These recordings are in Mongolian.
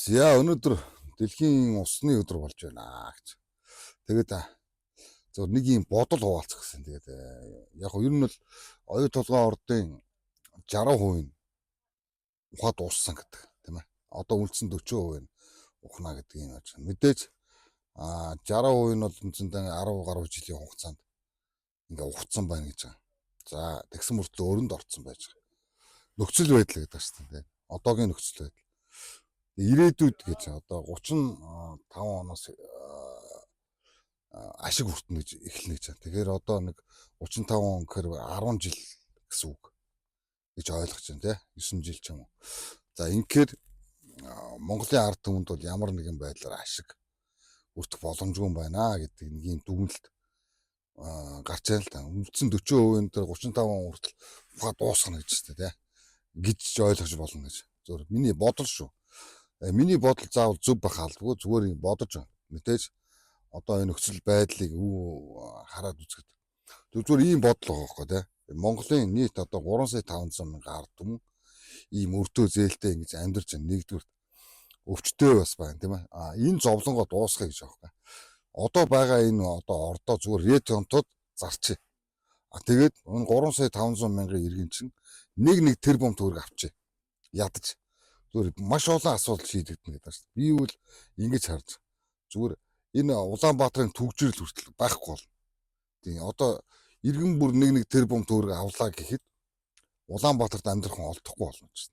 За, өнөөдөр дэлхийн усны өдөр болж байна гэж. Тэгээд зөв нэг юм бодол хуваалцах гэсэн. Тэгээд яг нь ер нь бол оюу толгой ордын 60% нь ухаад дууссан гэдэг, тийм ээ. Одоо үлдсэн 40% нь ухна гэдэг юм байна. Мэдээж 60% нь бол үндсэндээ 10 гаруй жилийн хугацаанд ингээ ухцсан байна гэж байгаа. За, тэгсэн мөртлөө өрөнд орцсон байж байгаа. Нөхцөл байдал гэдэг шүү дээ. Одоогийн нөхцөл байдал. Ирээдүйд гэж одоо 35 оноос ашиг хүртэнэ гэж эхэлнэ гэж байна. Тэгэхээр одоо нэг 35 он гэхээр 10 жил гэсэн үг гэж ойлгож байна, тий, 9 жил ч юм уу. За, инхээр Монголын ард түмэнд бол ямар нэгэн байдлаар ашиг хүртэх боломжгүй юм байна гэдэг нэг юм дүгнэлт гарч байна л та. Үлдсэн 40% дээр 35 он хүртэл ухаа дуусгана гэж байна, тий, гэж ойлгож болно гэж. Зөв миний бодол шүү. Миний бодол заавал зөв байх албагүй, зүгээр юм бодож байна. Мэдээж одоо энэ нөхцөл байдлыг хараад үзэхэд зүгээр ийм бодол байгаа байхгүй, тий. Монголын нийт одоо 3 сая 500 мянган ард түмэн ийм өртөө зээлтэй ингэж амьдарч байна. Нэгдүгээр өвчтөй бас байна, тийм ээ. А энэ зовлонгоо дуусгая гэж байгаа байхгүй. Одоо байгаа энэ одоо ордоо зүгээр Рио Тинтод зарчээ. А тэгээд энэ 3 сая 500 мянган иргэн чинь нэг нэг тэрбум төгрөг авчээ. Ядаж. Зүгээр маш олон асуудал шийдэгдэнэ гэдэг шүү дээ. Би бол ингэж харж зүгээр энэ Улаанбаатарын түгжрэл хүртэл байхгүй болно. Тийм, одоо иргэн бүр нэг нэг тэрбум төгрөг авлаа гэхэд Улаанбаатарт амьдрах хүн олдохгүй болно гэж.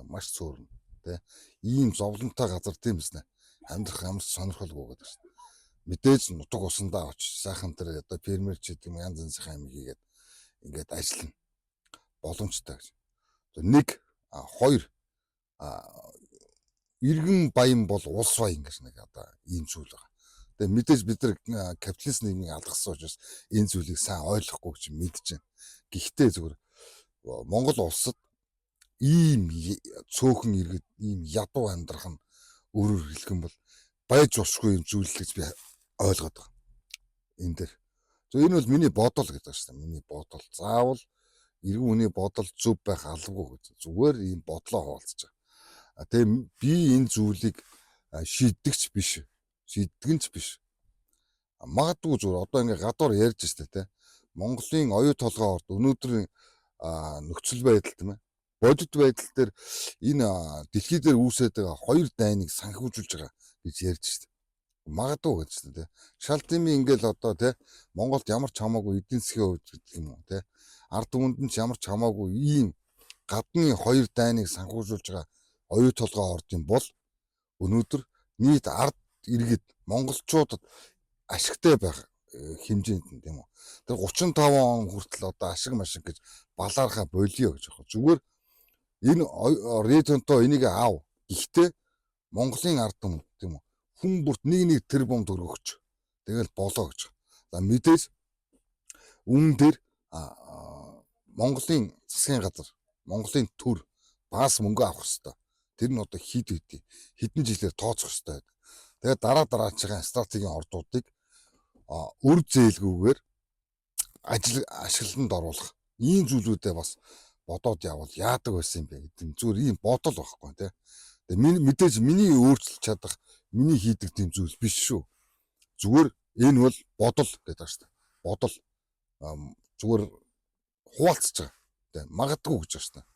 Маш цөөрнө. Тэ. Ийм зовлонтой газар, тийм биз нэ. Амьдрах ямар ч сонирхолгүй гэдэг шүү дээ. Мэдээж нутаг усандаа очиж сайхан тэр одоо фермер ч гэдэг юм, янз янзын юм хийгээд ингээд ажиллана. Боломжтой гэж. Нэг, хоёр, иргэн баян бол улс баян гэж нэг одоо ийм зүйл байгаа. Тэгээ мэдээж бид нар капиталист нийгмийг алгасан учраас энэ зүйлийг сайн ойлгохгүй гэж мэдэж байна. Гэхдээ зүгээр Монгол улсад ийм цөөхөн иргэд ийм ядуу амьдрах нь өөрөөр хэлэх юм бол байж болшгүй юм зүйл л гэж би ойлгоод байгаа. Энэ дээр. Зөв энэ бол миний бодол гэж байгаа шүү дээ. Миний бодол. Заавал иргэн хүний бодол зөв байх албагүй гэж. Зүгээр ийм бодлоо хуваалцаж байгаа. Тэгээ би энэ зүйлийг шийддэгч биш. Шийддэг нь ч биш. Магадгүй зүгээр одоо ингээ гадуур ярьж штэ, тэ. Монголын оюу толгой орд өнөөдрийн нөхцөл байдал, тийм ээ. Бодит байдал дээр энэ дэлхий дээр үүсээд байгаа хоёр дайныг санхүүжүүлж байгаа гэж ярьж штэ. Магадгүй гэж штэ, тэ. Шал дими ингээл одоо, тэ, Монголд ямар ч хамаагүй эдийн засгийн хувьд гэдэг юм уу, тэ. Ард түмэнд нь ч ямар ч хамаагүй ийм гадны хоёр дайныг санхүүжүүлж байгаа оюу толгой орд юм бол өнөөдөр нийт ард иргэд монголчуудад ашигтай байх хэмжээнд нь, тийм үү. Тэр 35 он хүртэл одоо ашиг машиг гэж балаархаа болио гэж байна. Зүгээр энэ Рио Тинто энийг аав. Гэхдээ Монголын ард түмэн, тийм үү. Хүн бүрт нэг нэг тэрбум төгрөг өгч. Тэгэл болоо гэж. За, мэдээж үүн дээр Монголын засгийн газар, Монголын төр бас мөнгө авах хэвээр. Тэр нь одоо хэд хэдий хэдэн жилээр тооцох хэвээр байдаг. Тэгээд дараа дараачийн стратегийн ордуудыг үр зээлгүйгээр ажил ашиглалтанд оруулах ийм зүйлүүдээ бас бодоод явбал яадаг байсан юм бэ гэдэг нь зүгээр ийм бодол байхгүй, тий. Тэгээ мэдээж миний өөрчилж чадах, миний хийдэг тийм зүйл биш шүү. Зүгээр энэ бол бодол гэдэг байгаа шүү дээ. Бодол зүгээр хуваалцаж байгаа. Тэ, магадгүй гэж байна шүү дээ.